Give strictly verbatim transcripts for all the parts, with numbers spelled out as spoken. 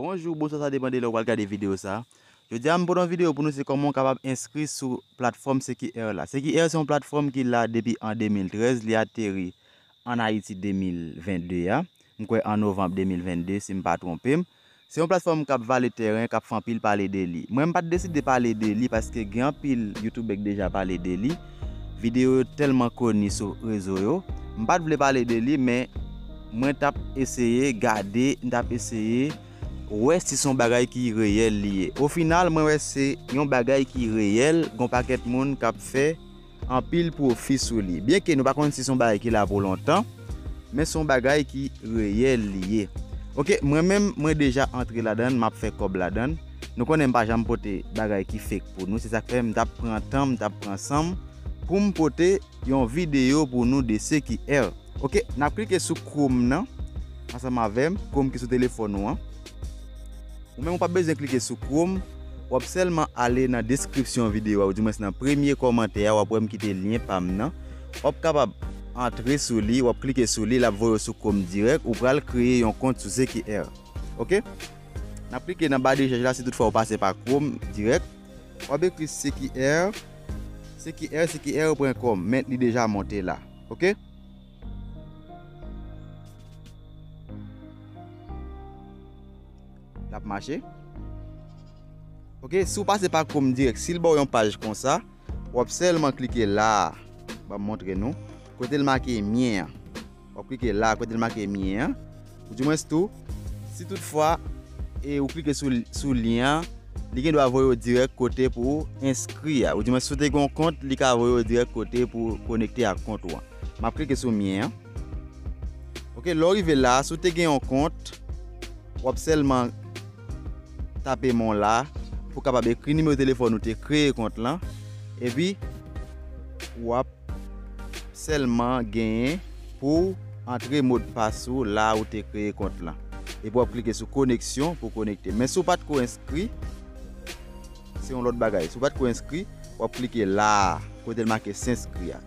Bonjou, bonswa, sa depann de lè w pral gade videyo sa. Jodi a, m pote yon videyo pou nou, se kòman w kapab enskri sou platfòm C Q R la. C Q R se yon platfòm ki la depi an de mil trèz, li ateri an Ayiti de mil vennde a. M kwè an novanm de mil vennde, si m pa twonpe m. Se yon platfòm k ap vale tèren, k ap fè anpil pale de li. Mwen, m pa t deside pale de li paske gen anpil youtubè k deja pale de li. Videyo yo tèlman koni sou rezo yo. M pa t vle pale de li, men mwen t ap eseye gade, m t ap eseye wè si se yon bagay ki reyèl li ye. O final, mwen wè se yon bagay ki reyèl, gon pakèt moun k ap fè anpil pwofi sou li. Byenke nou pa konn si se yon bagay ki la pou lontan, men se yon bagay ki reyèl li ye. Oke, mwen menm, mwen deja antre ladan l, m ap fè kòb ladan l. Nou konnen m pa janm pote bagay ki fake pou nou, se sa k fè m t ap pran tan m, m t ap pran san m pou m pote yon videyo pou nou de C Q R. Oke, n ap klike sou Chrome nan, ansanm avè m, Chrome ki sou telefòn ou an. Ou menm ou p ap bezwen klike sou Chrome, w ap sèlman ale nan deskripsyon videyo a, oudimwens nan premye kòmantè a, w ap wè m kite lyen pa m nan. W ap kapab antre sou li, w ap klike sou li, l ap voye w sou Chrome dirèk, ou pral kreye yon kont sou C Q R. Oke? N ap klike nan ba de rechèch la, si toutfwa ou pase pa Chrome dirèk. W ap ekri C Q R, C Q R, C Q R pwen kòm, men li deja monte la. Oke? L ap mache. Oke, si w pase pa Chrome dirèk, si l ba w yon paj konsa, w ap sèlman klike la a. Ban m montre nou. Kote l make myen an. W ap klike la a, kote l make myen an. Oudimwens tou, si toutfwa e ou klike sou, sou lyen an, li gen dwa voye w dirèk kote pou w enskri a. Oudimwens si w te gen yon kont, li ka voye w dirèk kote pou w konekte ak kont ou an. M ap klike sou myen an. Oke, lè w rive la, si w te gen yon kont, w ap sèlman tape men w la pou w kapab ekri nimewo telefòn ou te kreye kont lan, epi w ap sèlman genyen pou w antre modpas ou la ou te kreye kont lan. Epi w ap klike sou koneksyon pou w konekte. Men si w pa t ko enskri, se yon lòt bagay. Si w pa t ko enskri, w ap klike la a, kote l make s'inscrire a.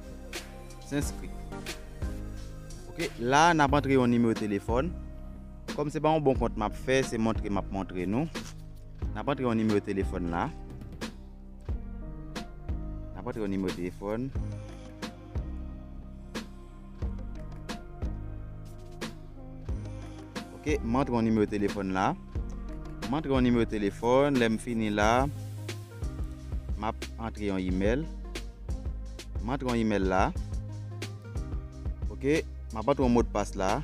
S'inscrire. Oke, la a n ap antre yon nimewo telefòn. Kòm se pa yon bon kont m ap fè, se montre m ap montre nou. N ap antre yon nimewo telefòn la. N ap antre yon nimewo telefòn. Oke, m antre yon nimewo telefòn la. M antre yon nimewo telefòn, lè m fini la, m ap antre yon imèl. M antre yon imèl la. Oke, m ap antre yon modpas la.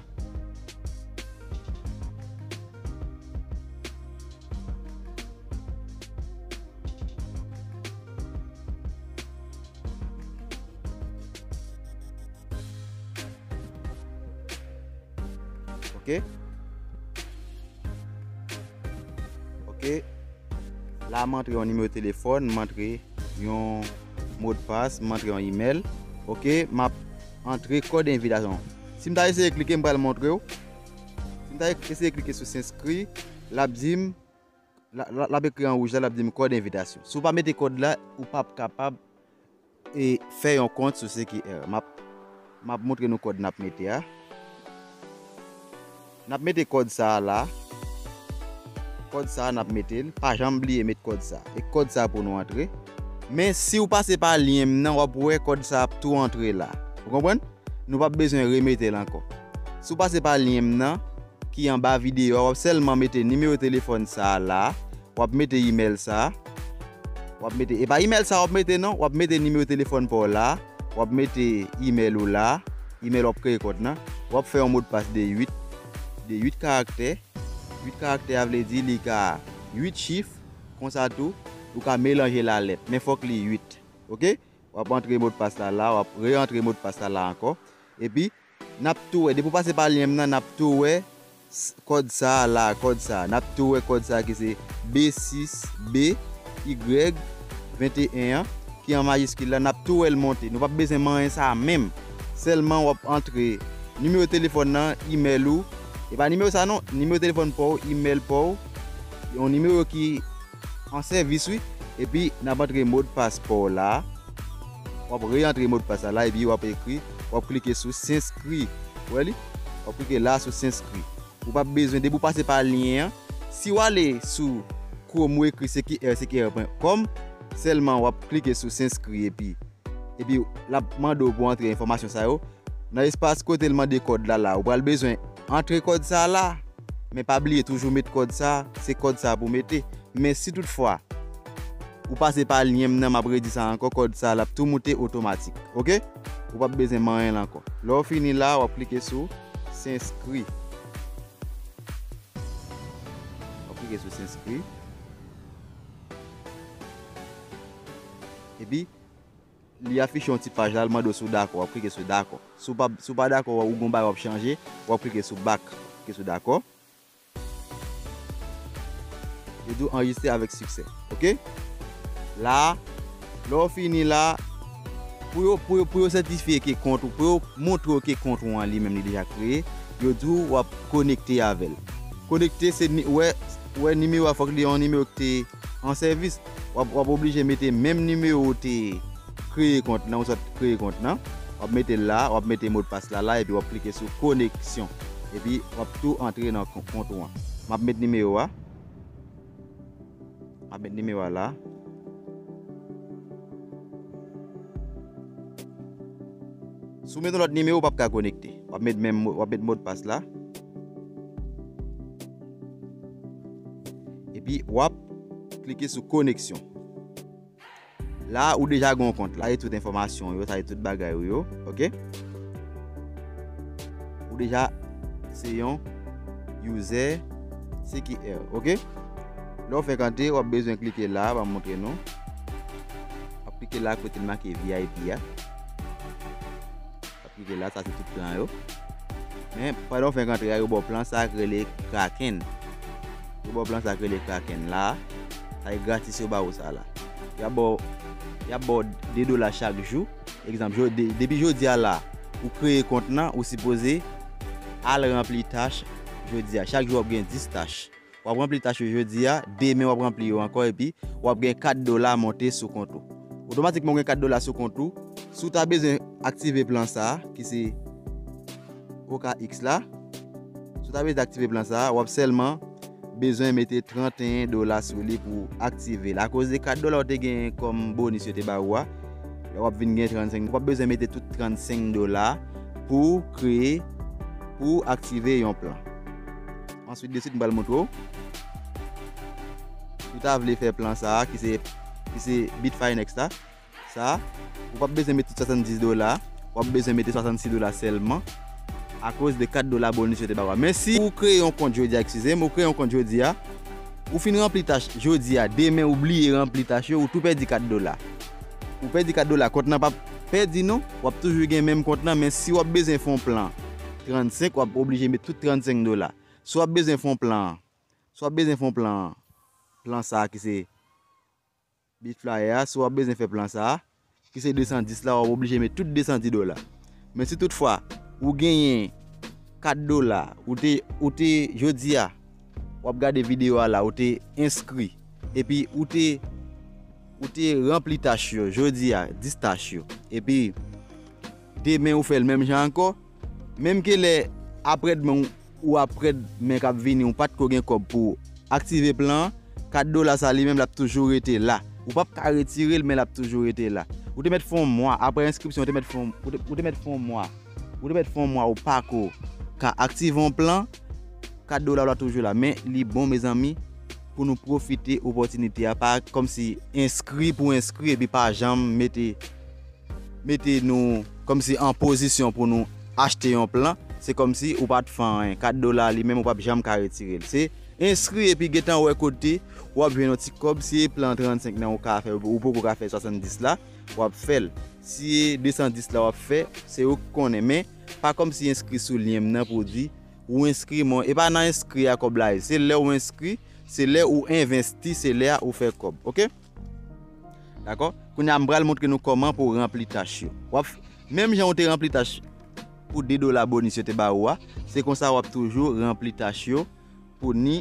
Oke. Oke. La, m antre yon nimewo telefòn, m antre yon modpas, m antre yon imèl. Oke, m ap antre kòd envitasyon. Si m ta eseye klike, m pral montre w. Si m ta eseye klike sou s'inscrire, l ap di m, l a, l a, l ap ekri an wouj la, l ap di m kòd envitasyon. Si w pa mete kòd la, ou p ap kapab e fè yon kont sou C Q R. M ap, m ap montre nou kòd n ap mete a. N ap mete kòd sa a la. Kòd sa a n ap mete l. Pa janm bliye met kòd sa a. E kòd sa a pou nou antre. Men si w pase pa lyen m nan, w ap wè kòd sa a ap tou antre la. Ou konprann? Nou p ap bezwen remete l ankò. Si w pase pa lyen m nan, ki anba videyo a, w ap sèlman mete nimewo telefòn sa a la. W ap mete imèl sa. W ap mete, e pa imèl sa w ap mete non, w ap mete nimewo telefòn pa w la, w ap mete imèl ou la, imèl w ap kreye kont lan, w ap fè yon modpas de uit, de uit karaktè. Uit karaktè a vle di li ka uit chif, konsa tou, ou ka melanje l a lèt, men fòk li uit. Oke? W ap antre modpas la la, w ap reantre modpas la la ankò. Epi, n ap tou wè, depi w pase pa lyen m nan, n ap tou wè s-, kòd sa a la, kòd sa a. N ap tou wè kòd sa a ki se B sis B Y venteyen an, ki an majiskil la, n ap tou wè l monte. Nou p ap bezwen manyen sa a menm. Sèlman w ap antre nimewo telefòn nan, imèl ou. E pa nimewo sa non, nimewo telefòn pa w, imèl pa w. Yon nimewo ki an sèvis wi. Epi n ap antre modpas pa w la. W ap reantre modpas la la epi w ap ekri, w ap klike sou s'inscrire. Ou wè li? W ap klike la sou s'inscrire. Ou p ap bezwen, depi w pase pa lyen an, Si w ale sou Chrome ou ekri C Q R C Q R pwen kòm, sèlman w ap klike sou s'inscrire epi epi l ap mande w pou w antre enfòmasyon sa yo. Nan espas kote l mande kòd la la, ou pral bezwen antre kòd sa la, men pa bliye toujou met kòd sa, se kòd sa pou w mete. Men si toutfwa ou pase pa lyen m nan, m ap redi sa ankò, kòd sa l ap tou moute otomatik, oke? Ou p ap bezwen manyen l ankò. Lè w fini la, w ap klike sou s'inscrire. W ap klike sou s'inscrire. Epi, li afiche yon ti paj la, l mande w si w dakò, w ap klike sou dakò. Si w pa, si w pa dakò, ou gon bagay w ap chanje, w ap klike sou back, klike sou dakò. Li di w enregistré avec succès. Oke? La, lè w fini la, pou yo, pou yo, pou yo sètifye ke kont ou, pou yo montre w ke kont ou an li menm li deja kreye, yo di w w ap konekte avè l. Konekte, se ni, wè, wè nimewo a, fòk li yon nimewo ki te an sèvis. W ap, w ap oblije mete menm nimewo ou te kreye kont lan, ou sot kreye kont lan. W ap mete l la, w ap mete modpas la la, epi w ap klike sou koneksyon. Epi w ap tou antre nan kon-, kont ou an. M ap met nimewo a. M ap met nimewo a la. Si w met yon lòt nimewo, w p ap ka konekte. W ap met menm mo-, w ap met modpas la. Epi w ap klike sou koneksyon. La, ou deja gen yon kont. La, e tout enfòmasyon w yo, sa e tout bagay ou yo, oke? Ou deja se yon user C Q R, oke? Lè w fèk antre, w ap bezwen klike la, ban m montre nou. W ap klike la kote l make V I P a. W ap klike la, sa se tout plan yo. Men, pandan w fèk antre a, yo ba w plan sa k rele Kraken. Yo ba w plan sa k rele Kraken la. Sa e gratis yo ba w sa la. Y ap ba w, y ap ba w de dola chak jou. Egzanp, jodi, depi jodi a la, ou kreye kont lan, ou sipoze al ranpli tach jodi a. Chak jou w ap gen dis tach. W ap ranpli tach yo jodi a, demen w ap ranpli yo ankò, epi w ap gen kat dola monte sou kont ou. Otomatikman, w gen kat dola sou kont ou. Si w ta bezwen aktive plan sa a, ki se O K X la, si w ta bezwen aktive plan sa a, w ap sèlman bezwen mete trannteyen dola sou li pou aktive l. Akoz de kat dola w te gen kòm bonis yo te ba ou a, lè w ap vin gen trannsenk, w ap bezwen mete tout trannsenk dola pou w kreye, pou w aktive yon plan. Answit de swit, m pral montre w. Si w ta vle fè plan sa a, ki se, ki se Bitfinex la, sa, ou p ap bezwen mete tout swasanndis dola, w ap bezwen mete swasannsis dola sèlman, akoz de kat dola bonis yo te ba w a. Men si ou kreye yon kont jodi a, eskize m, ou kreye yon kont jodi a, ou fin ranpli tach jodi a, demen ou bliye ranpli tach yo, ou tou pèdi kat dola. Ou pèdi kat dola, kont lan p ap pèdi non, w ap toujou gen menm kont lan, men si w ap bezwen fè yon plan trannsenk, w ap oblije met tout trannsenk dola. Si w ap bezwen fè yon plan, si w ap bezwen fè yon plan, plan sa a ki se Bitflyer a, si w ap bezwen fè plan sa a, ki se desandis la, w ap oblije met tout desandis dola. Men si toutfwa, ou genyen kat dola, ou te, ou te, jodi a, w ap gade videyo a la, ou te enskri, epi ou te, ou te ranpli tach yo, jodi a, dis tach yo, epi demen ou fè l menm jan ankò, menm ke lè aprèdmen ou, ou aprèdmen k ap vini, ou pa t ko gen kòb pou aktive plan an, kat dola sa li menm l ap toujou rete la. Ou p ap ka retire l, men l ap toujou rete la. Ou te mèt fè yon mwa, aprè enskripsyon, ou te mèt fè yon, ou te, ou te mèt fè yon mwa. Ou te mèt fè yon mwa, ou pa ko ka aktive yon plan, kat dola w la toujou la. Men li bon, mezanmi, pou nou pwofite opòtinite a, pa kòmsi enskri pou enskri epi pa janm mete mete nou kòmsi an pozisyon pou nou achte yon plan, se kòmsi ou pa t fè anyen. Kat dola li menm ou p ap janm ka retire l. Se enskri epi gentan wè kote w ap jwenn yon ti kòb. Si e plan trannsenk nan ou ka fè, ou poko ka fè swasannsis la, w ap fè l. Si e desandis la w ap fè, se ou k konnen. Men, pa kòmsi enskri sou lyen m nan pou di, ou enskri, men e pa nan enskri a kòb la ye. Se lè ou enskri, se lè ou envesti, se lè a ou fè kòb. Oke? Dakò? Kounye a, m pral montre nou kòman pou w ranpli tach yo. W ap f-, menm jan ou te ranpli tach pou de dola bonis yo te ba ou a, se konsa w ap toujou ranpli tach yo pou ni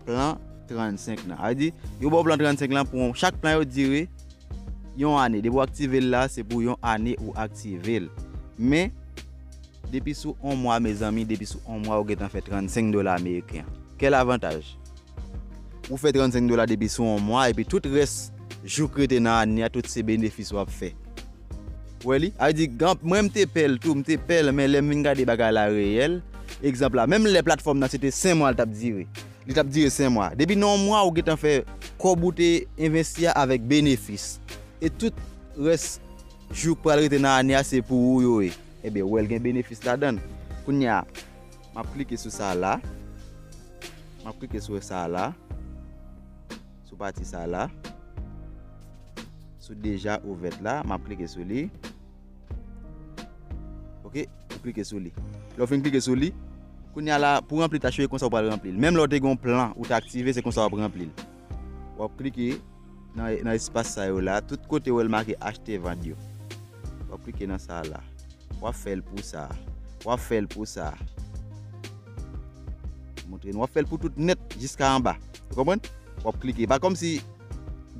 plan trannsenk lan. Sa vle di, yo ba w plan trannsenk lan pou yon, chak plan yo dire yon ane. Depi w aktive l la, se pou yon ane ou aktive l. Men, depi sou yon mwa, mezanmi, depi sou yon mwa, ou gentan fè trannsenk dola ameriken. Kèl avantaj? ou fè trannsenk dola depi sou yon mwa, epi tout rès jou k rete nan ane a, tout se benefis w ap fè. Ou wè li? A di, mwen m te pè l tou, m te pè l, men lè m vin gade bagay la reyèl, egzanp la, menm lè platfòm nan se te senk mwa l t ap dire, li t ap dire senk mwa. Depi nan yon mwa, ou gentan fè kòb ou te envesti a avèk benefis. E tout rès jou k pral rete nan ane a, se pou ou yo ye. Ebyen, ou wè l gen benefis ladan l. Kounye a, m ap klike sou sa la. M ap klike sou sa la. Sou pati sa la. Sou deja ouvèt la, m ap klike sou li. Ok, ou klike sou li. Lè w fin klike sou li, kounye a la, pou ranpli tach yo, e konsa w pral ranpli l. Menm lè w te gen yon plan ou te aktive, se konsa w ap ranpli l. W ap klike nan, nan espas sa yo la, tout kote w wè l make achte vand yo. W ap klike nan sa la. W ap fè l pou sa. W ap fè l pou sa. Montre nou. W ap fè l pou tout nèt jiska anba. Ou konprann? W ap klike. Pa kòmsi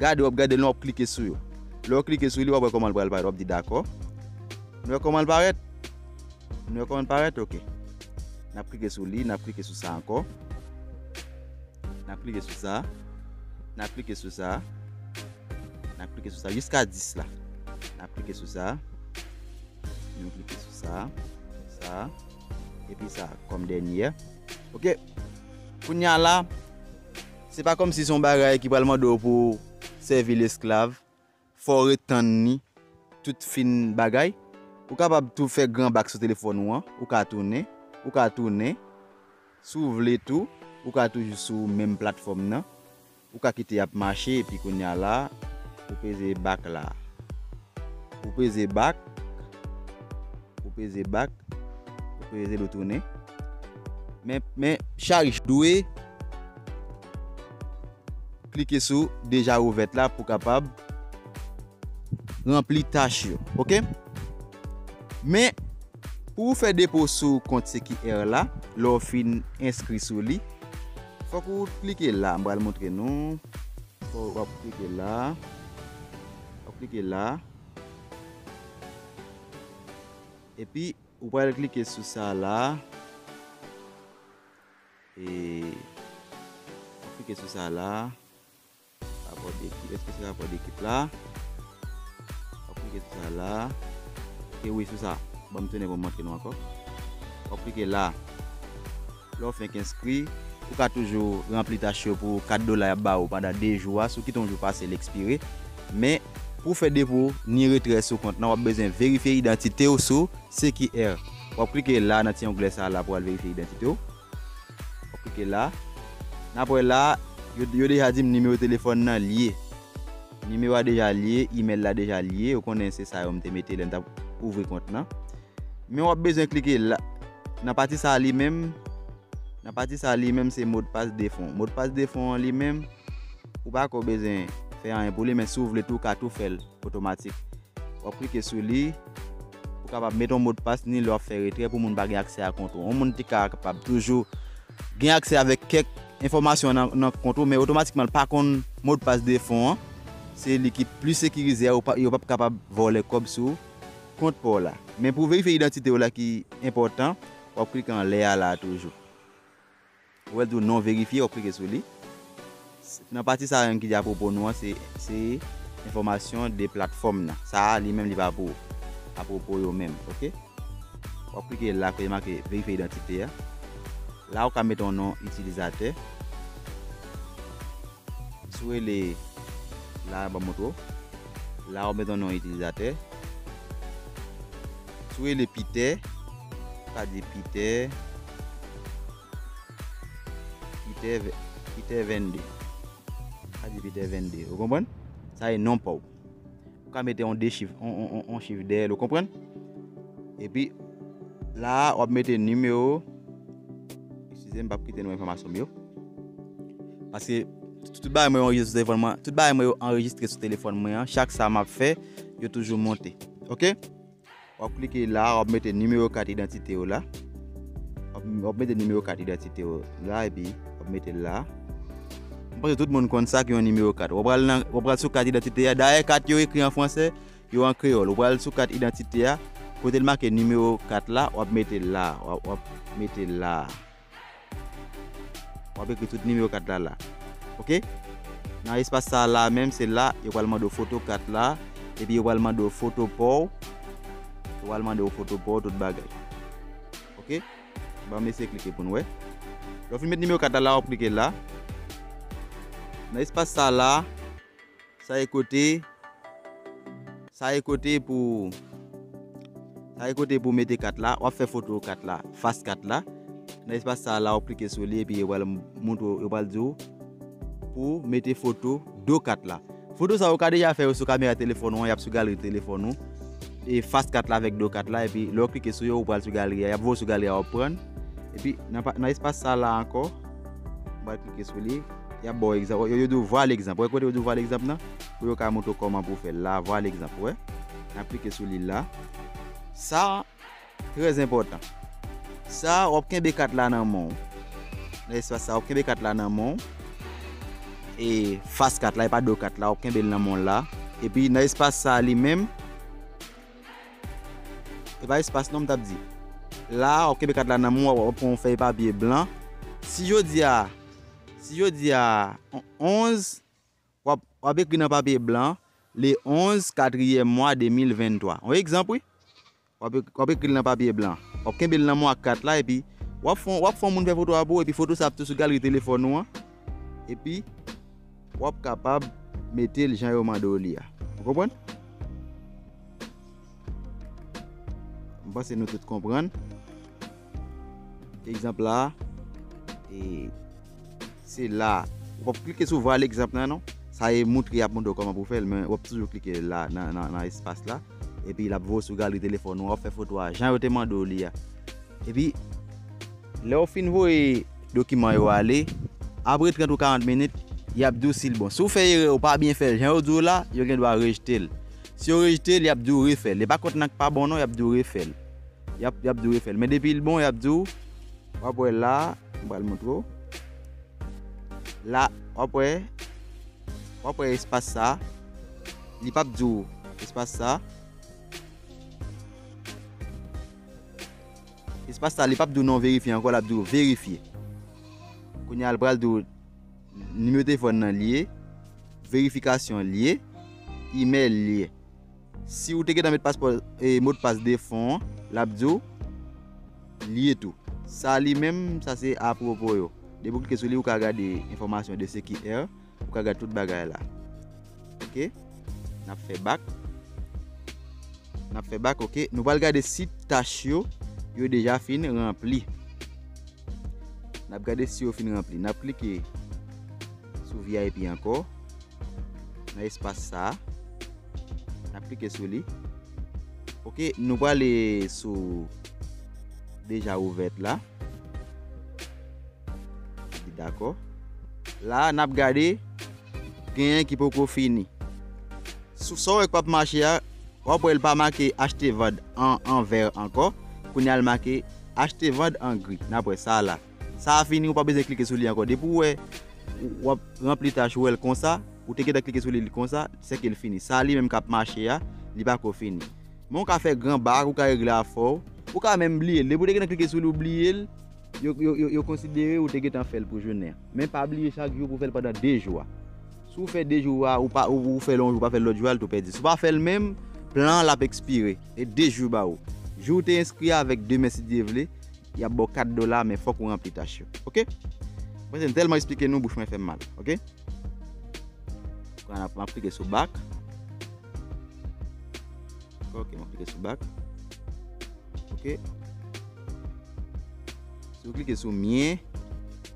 gade, w ap gade, non, w ap klike sou yo. Lè w klike sou li, w ap wè kòman l pral parèt. W ap di dakò. Nou wè kòman l parèt? Nou wè kòman l parèt? Ok. N ap klike sou li, n ap klike sou sa ankò. N ap klike sou sa. N ap klike sou sa. N ap klike sou sa jiska dis la. N ap klike sou sa. Nou klike sou sa. Sa. Epi sa kòm dènye. Ok. Kounye a la, se pa kòmsi se yon bagay ki pral mande w pou w sèvi l esklav. Fò w ret tann li tout fin bagay. Ou kapab tou fè gran bak sou telefòn ou an. Ou ka tounen. Ou ka tounen. Si w vle tou, ou ka toujou sou menm platfòm nan. Ou ka kite y ap mache, epi kounye a la, ou peze bak la. Ou peze bak. Ou peze bak. Ou peze l, ou tounen. Men, men, Charich dwe klike sou deja ouvèt la pou kapab ranpli tach yo, ok? Men, pou w fè depo sou kont C Q R la, lè w fin enskri sou li, fòk ou klike la, m pral montre nou. Fò w ap klike la. W ap klike la. Epi, ou pral klike sou sa la. E, w ap klike sou sa la. Rapò dekip. Èske se rapò dekip la? W ap klike sou sa la. Ok, wi, sou sa. Ban m tounen pou m montre nou ankò. W ap klike la. Lè w fenk enskri, ou ka toujou ranpli tach yo pou kat dola y ap ba ou pandan de jou a. Si w kite yon jou pase, l ekspire. Men, pou w fè depo, ni retrè sou kont lan, w ap bezwen verifye idantite w sou C Q R. W ap klike la nan ti onglè sa la pou w al verifye idantite w. W ap klike la. N ap wè la, yo, yo deja di m nimewo telefòn nan lye. Nimewo a deja lye, imèl la deja lye. Ou konnen se sa yo m te mete lè m t ap ouvri kont lan. Men w ap bezwen klike la. Nan pati sa a li menm, nan pati sa a li menm se modpas defon. Modpas defon an li menm, ou pa ko bezwen fè anyen pou li, men si w vle tou, ou ka tou fè l otomatik. W ap klike sou li pou kapab mete yon modpas ni lè w ap fè retrè pou moun pa gen aksè a kont ou. Yon moun te ka kapab toujou gen aksè avèk kèk enfòmasyon nan, nan kont ou, men otomatikman l pa konn modpas defon an. Se li ki pli sekirize a, ou pa, yo p ap kapab vòlè kòb sou kont pa w la. Men pou verifye idantite w la ki enpòtan, w ap klike anlè a la toujou. Ou wè l di w non verifye, w ap klike sou li. Nan pati sa a menm ki di apwopo nou an, se, se enfòmasyon de platfòm nan. Sa a, li menm, li pa pou apwopo yo menm, ok? W ap klike la kote make verifye idantite a. La, ou ka mete yon non itilizatè. Si w rele la, ban m montre w. La, w ap mete yon non itilizatè. Si w rele Pitè, ou ka di Pitè, Pitè, Pitè vennde. Ou ka di Pitè vennde. Ou konprann? Sa e non pa w. Ou ka mete yon de chif, yon, yon, yon, yon chif dèyè l, ou konprann? Epi, la a, w ap mete nimewo. Eskize m, m p ap kite nou enfòmasyon m yo. Paske tout, tout bagay mwen yo anrejistre sou telefòn mwen. Tout bagay mwen yo anrejistre sou telefòn mwen an. Chak sa m ap fè, yo toujou monte. Ok? W ap klike la, w ap mete nimewo kat idantite w la. W ap, w ap mete nimewo kat idantite w la, epi w ap mete l la. M panse tout moun konn sa ki yon nimewo kat. W ap pral nan, w ap pral sou kat idantite a. Dayè, kat yo ekri an fransè, yo an kreyòl. W ap pral sou kat idantite a, kote l make nimewo kat la, w ap mete l la. W ap, w ap mete l la. W ap ekri tout nimewo kat la la. Ok? Nan espas sa la menm, se la yo pral mande w foto kat la, epi yo pral mande w foto pa w, yo pral mande w foto pa w, tout bagay. Ok? Ban m eseye klike pou n wè. Lè w fin met nimewo kat la, la w ap klike la. Nan espas sa la, sa e kote, sa e kote pou, sa e kote pou mete kat la, w ap fè foto kat la, fas kat la. Nan espas sa la, w ap klike sou li, epi yo pral montre w, yo pral di w pou mete foto do kat la. Foto sa ou ka deja fè yo sou kamera telefòn ou an, y ap sou galri telefòn ou. E fas kat la avèk do kat la, epi lè w klike sou yo, ou pral sou galri a, y ap voye w sou galri a, w ap pran. Epi nan pa- nan espas sa la ankò, ou pral klike sou li, y ap ba w egzanp. Yo, yo di w vwa legzanp. Wè kote yo di w vwa legzanp nan? Pou yo ka montre w kòman pou w fè l la, vwa legzanp, wè. N ap klike sou li la. Sa, trè enpòtan. Sa, w ap kenbe kat la nan men w. Nan espas sa, w ap kenbe kat la nan men w. E fas kat la, e pa do kat la, w ap kenbe l nan men w la. Epi nan espas sa li menm, e pa espas non m t ap di. La, w ap kenbe kat la nan men w, w ap pran yon fèy papye blan. Si jodi a, si jodi a onz, w ap, w ap ekri nan papye blan, le onz, katriyèm mwa de mil venntwa. Yon egzanp, wi. W ap, w ap ekri l nan papye blan. W ap kenbe l nan men w ak kat la, epi w ap fè, w ap fè yon moun fè foto a pou ou, epi foto sa ap tou sou galri telefòn ou an. Epi, w ap kapab mete l jan yo mande w li a. Ou konprann? M panse nou tout konprann. Egzanp la, e, se la. Ou p ap klike sou vwa legzanp nan, non. Sa e montre, y ap montre w kòman pou w fè l, men w ap toujou klike la, nan, nan, nan espas la. Epi l ap voye w sou galri telefòn ou, w ap fè foto a jan yo te mande w li a. Epi, lè w fin voye dokiman yo ale, apre trant ou karant minit, y ap di w si l bon. Si w fè erè, ou pa byen fè l jan yo di w la, yo gen dwa rejte l. Si yo rejte l, y ap di w refè l. E pa kont nan k pa bon non, y ap di w refè l. Y ap, y ap di w refè l. Men depi l bon, y ap di w, w ap wè la, m pral montre w. La, w ap wè, w ap wè espas sa, li p ap di w espas sa. Espas sa, li p ap di w non verifye ankò, l ap di w verifye. Kounye a, l pral di w nimewo telefòn nan li ye, verifikasyon li ye, imèl li ye. Si w te gentan met paspò, e, modpas defon an, l ap di w li ye tou. Sa li menm, sa se apwopo yo. Depi w klike sou li, ou ka gade enfòmasyon de C Q R, ou ka gade tout bagay la. Ok? N ap fè bak. N ap fè bak, ok. Nou pral gade si tach yo, yo deja fin ranpli. N ap gade si yo fin ranpli. N ap klike sou V I P ankò. Nan espas sa. N ap klike sou li. Ok, nou prale sou deja ouvèt la. Dakò. La, n ap gade, genyen ki poko fini. Sou sa w wè k p ap mache a, w ap wè l pa make achte vann an, an vè ankò. Kounye a, l make achte vann an gri. N ap wè sa la. Sa a fini, ou pa bezwen klike sou li ankò. Depi w wè, w, w ap ranpli tach, ou wè l konsa, ou te gentan klike sou li, li konsa, sèke l fini. Sa a li menm k ap mache a, li pako fini. Men w ka fè gran bak, ou ka regle afè w, ou ka menm bliye l. Depi w te gentan klike sou li, ou bliye l, yo, yo, yo, yo konsidere ou te gentan fè l pou jounen an. Men pa bliye chak jou pou w fè l pandan de jou a. Si w fè de jou a, ou pa, ou, ou fè l yon jou, ou pa fè l lòt jou a, l tou pèdi. Si w pa fè l menm, plan an l ap ekspire. E de jou ba ou. Jou w te enskri avèk demen, si Dye vle, y ap ba w kat dola, men fòk ou ranpli tach yo. Ok? Mwen se m tèlman eksplike nou, bouch mwen fè m mal. Ok? Kounye a m ap klike sou bak. Ok, m ap klike sou bak. Ok. Si w klike sou myen,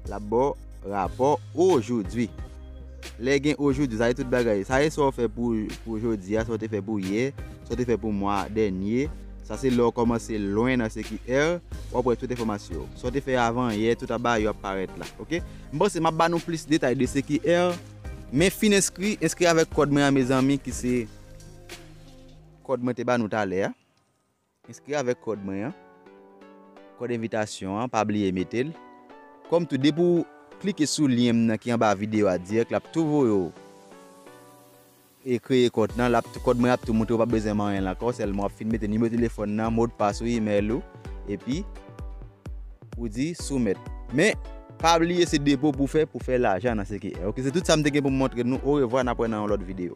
l ap ba w rapò ojodwi. Lè gen ojodwi, sa se tout bagay. Sa se sa w fè pou, pou jodi a, sa w te fè pou yè, sa w te fè pou mwa dènye. Sa se lè w kòmanse lwen nan C Q R, w ap wè tout enfòmasyon yo. Sa w te fè avan yè, tout anba yo ap parèt la. Ok? M panse m ap ba nou plis detay de C Q R, men fin enskri, enskri avèk kòd mwen an, mezanmi, ki se kòd mwen te ba nou talè a. Enskri avèk kòd mwen an. Kòd envitasyon an, pa bliye mete l. Kòm tou, depi w klike sou lyen m nan ki anba videyo a dirèk, l ap tou voye w e kreye kont nan, l ap, kòd mwen ap tou montre, ou p ap bezwen manyen l ankò, sèlman w ap fin mete nimewo telefòn nan, modpas ou, imèl ou, epi ou di soumèt. Men, Pa bliye se depo pou fè, pou fè lajan nan C K R. Ok, se tout sa m te gen pou m montre nou. Orevwa, n ap wè nan yon lòt videyo.